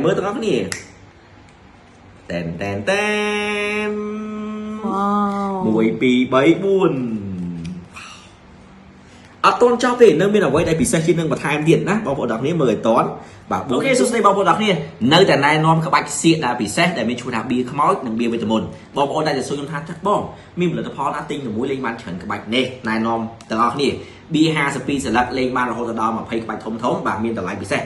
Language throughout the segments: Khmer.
មើលទាំងអស់គ្នាតែនតែនតែន វ៉ាវ 1 2 3 4អត់ទាន់ចប់ទេនៅមានអ្វីដែលពិសេសជាងនឹងបន្ថែមទៀតណាបងប្អូនទាំងគ្នាមើលឲ្យទាន់បាទ OK សួស្តីបងប្អូនទាំងគ្នានៅតែណែនាំក្បាច់សៀកដែលពិសេសដែលមានឈ្មោះថាបៀខ្មោចនិងបៀវេទមន្តបងប្អូនដែលจะសួរខ្ញុំថាចាស់បងមានផលិតផលណាទិញជាមួយលេងបានច្រើនក្បាច់នេះណែនាំទាំងអស់គ្នាបៀ52សន្លឹកលេងបានរហូតដល់20ក្បាច់ធំធំបាទមានតម្លៃពិសេសឥ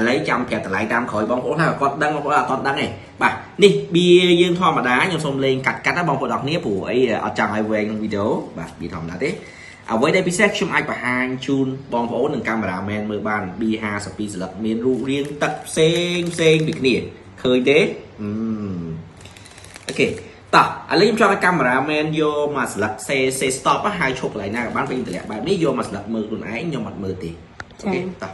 ឡូវចាំប្រាប់តម្លៃតាមក្រោយបងប្អូនថាគាត់ដឹងបងប្អូនអត់ទាន់ដឹងទេបាទនេះបៀយើងធម្មតាខ្ញុំសូមលេងកាត់កាត់ណាបងប្អូនទាំងគ្នាព្រោះអីអត់ចង់ឲ្យវែងក្នុងវីដេអូបាទបៀធម្មតាទេ អ្វីដែលពិសេសខ្ញុំអាចបង្ហាញជូនបងប្អូននិងកាមេរ៉ាមែនមើលបាន B52 ស្លឹកមានរូបរាងទឹកផ្សេងផ្សេងពីគ្នាឃើញទេអឺ OK តោះឥឡូវខ្ញុំចង់ឲ្យកាមេរ៉ាមែនយកមកស្លឹកសេសេ stop ហើយឈប់កន្លែងណាក៏បានពេលតម្លាក់បែបនេះយកមកស្លឹកមើលខ្លួនឯងខ្ញុំអត់មើលទេ OK តោះ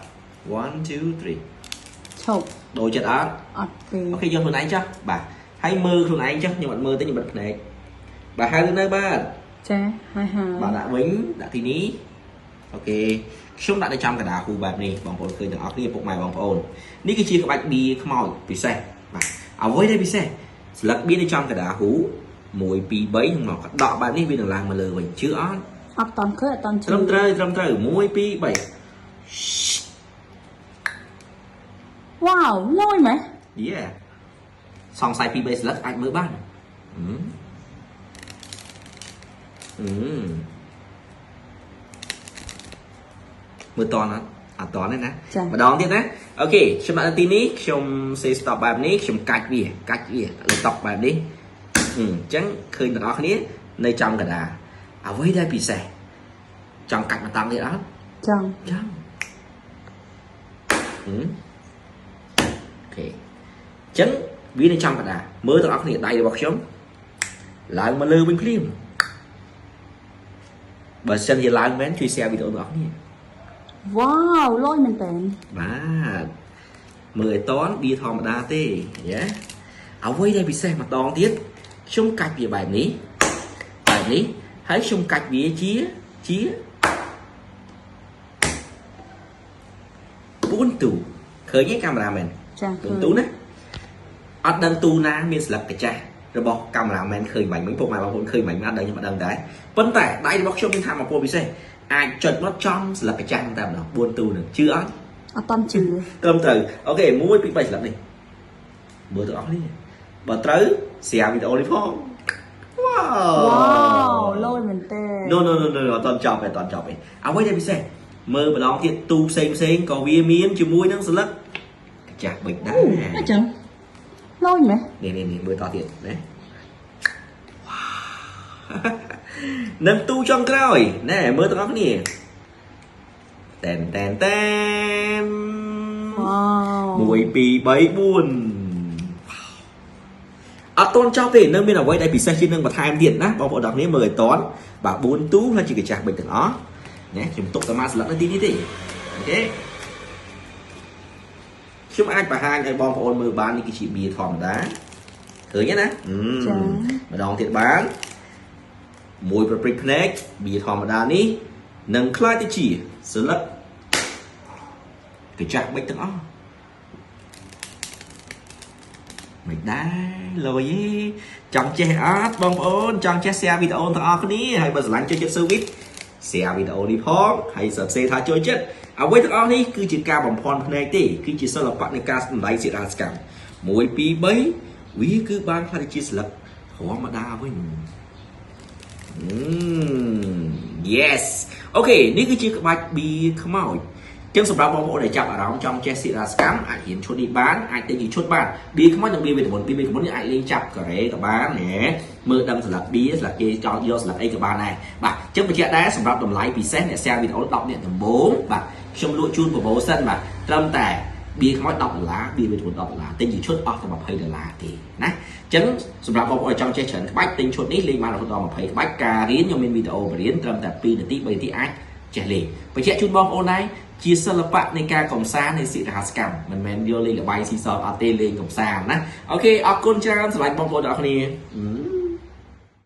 1 2 3 ឈប់ ដូរចិត្តអត់ អត់ទេ OK យកខ្លួនឯងចុះបាទហើយមើលខ្លួនឯងចុះខ្ញុំអត់មើលទេខ្ញុំបិទភ្នែកបាទហើយនៅបាទ ចាហើយហើយ បាទដាក់វិញដាក់ទីនេះ OK ខ្ញុំដាក់នៅចំកណ្ដាលគូបែបនេះបងប្អូនឃើញទាំងអស់គ្នាពុកម៉ែបងប្អូននេះគឺជាក្បាច់បៀខ្មោចពិសេសបាទអ្វីដែលពិសេសស្លឹកបៀនៅចំកណ្ដាលហ៊ូ1 2 3ខ្ញុំមកដកបែបនេះវានឹងឡើងមកលើវិញជឿអត់ អត់តន់ឃើញអត់តន់ជឿ ត្រឹមត្រូវត្រឹមត្រូវ1 2 3 វ៉ាវលយម៉េះ យេសង្ស័យ2 3ស្លឹកអាចមើលបានអឺអឺមើលតន់អត់អត់តន់ទេណា ចា ម្ដងទៀតណា OK ខ្ញុំដាក់នៅទីនេះខ្ញុំ say stop បែបនេះខ្ញុំកាច់វាកាច់វាលើតុបែបនេះអញ្ចឹងឃើញទាំងអស់គ្នានៅចំកណ្ដាលអ្វីដែលពិសេសចង់កាច់មកតង់ទៀតអត់ ចង់ ចង់ OK អញ្ចឹងវានៅចំកណ្ដាលមើលទាំងអស់គ្នាដៃរបស់ខ្ញុំឡើងមកលើវិញភ្លាមបើសិនជាឡើងមែនជួយ share វីដេអូទាំងអស់គ្នា វ៉ាវលយមែនតើ បាទមើលឲ្យតន់បៀធម្មតាទេយ៉ាអ្វីដែលពិសេសម្ដងទៀតខ្ញុំកាច់វាបែបនេះបែបនេះហើយខ្ញុំកាច់វាជាជា4ទូឃើញទេកាមេរ៉ាមែន ចាឃើញ 4ទូណាអត់ដឹងទូណាមានស្លឹកកាចាស់របស់កាមេរ៉ាមែនឃើញបាញ់មិញពុកម៉ែបងប្អូនឃើញបាញ់មិនអត់ដឹងខ្ញុំអត់ដឹងដែរប៉ុន្តែដៃរបស់ខ្ញុំមានធម៌ពលពិសេសអាចចុចមកចំស្លឹកកាចាស់តែម្ដង4ទូនឹងជឿអត់ អត់តន់ជឿ ត្រឹមត្រូវ OK 1 2 3ស្លាប់នេះមើលទាំងអស់នេះបើត្រូវ share វីដេអូនេះផងវ៉ា វ៉ាវលយមែនតើ No no no no អត់តន់ចប់ទេអត់តន់ចប់ទេអ្វីដែលពិសេសមើលម្ដងទៀតទូផ្សេងផ្សេងក៏វាមានជាមួយនឹងស្លឹកកាចាស់បិចដែរ អញ្ចឹងលយម៉េះ នេះនេះនេះមើលតទៀតណានឹងទូចុងក្រោយណែមើលទាំងអស់គ្នាតែនតែនតែន វ៉ាវ 1 2 3 4អត់ទាន់ចប់ទេនៅមានអ្វីដែលពិសេសជាងនឹងបន្ថែមទៀតណាបងប្អូនទាំងគ្នាមើលឲ្យតន់បាទ4ទូហើយជាកាចាស់បិចទាំងអស់ណាខ្ញុំទុកតែមួយស្លឹកនៅទីនេះទេ OK ខ្ញុំអាចបង្ហាញឲ្យបងប្អូនមើលបាននេះគឺជាបៀធម្មតាឃើញទេណា ចា ម្ដងទៀតបានមួយប្រព្រឹត្តភ្នែកបៀធម្មតានេះនឹងក្លាយទៅជាស្លឹកកាចាស់បិចទាំងអស់ មិនដែរលយទេចង់ចេះអត់បងប្អូនចង់ចេះ share វីដេអូទាំងអស់គ្នាហើយបើស្រឡាញ់ចូលចិត្ត service share វីដេអូនេះផងហើយសរសេរថាចូលចិត្តអ្វីទាំងអស់នេះគឺជាការបំភាន់ភ្នែកទេគឺជាសិល្បៈនៃការសម្ដែងសិរាសកម្ម1 2 3វាគឺបានក្លាយទៅជាស្លឹកធម្មតាវិញ Yes OK នេះគឺជាក្បាច់បៀខ្មោចចឹងសម្រាប់បងប្អូនដែលចាប់អារម្មណ៍ចង់ចេះសិរាសកម្មអាចរៀនឈុតនេះបានអាចទិញជាឈុតបានបៀខ្មោចនិងបៀវេទមន្តបៀវេទមន្តនេះអាចលេងចាប់ការ៉េក៏បានណែមើលដឹងស្លឹកបៀស្លឹកគេចង់យកស្លឹកអីក៏បានដែរបាទចឹងបញ្ជាក់ដែរសម្រាប់តម្លៃពិសេសអ្នក share វីដេអូ10អ្នកដំបូងបាទខ្ញុំលក់ជូន promotion បាទត្រឹមតែបៀខ្មោច10ដុល្លារបៀវេទមន្ត10ដុល្លារទិញជាឈុតអស់តែ20ដុល្លារទេណាចឹងសម្រាប់បងប្អូនចង់ចេះច្រើនក្បាច់ទិញឈុតនេះលេងបានរហូតដល់20ក្បាច់ការរៀនខ្ញុំមានវីដេអូបរៀនត្រឹមតែ2នាទី3នាទីអាចចេះលេងបញ្ជាក់ជូនបងប្អូនដែរជាសិល្បៈនៃការកំសាន្តនៃសិរហសកម្មមិនមែនយកលេងល្បែងស៊ីសងអត់ទេលេងកំសាន្តណា OK អរគុណច្រើនសម្រាប់បងប្អូនទាំងអស់គ្នា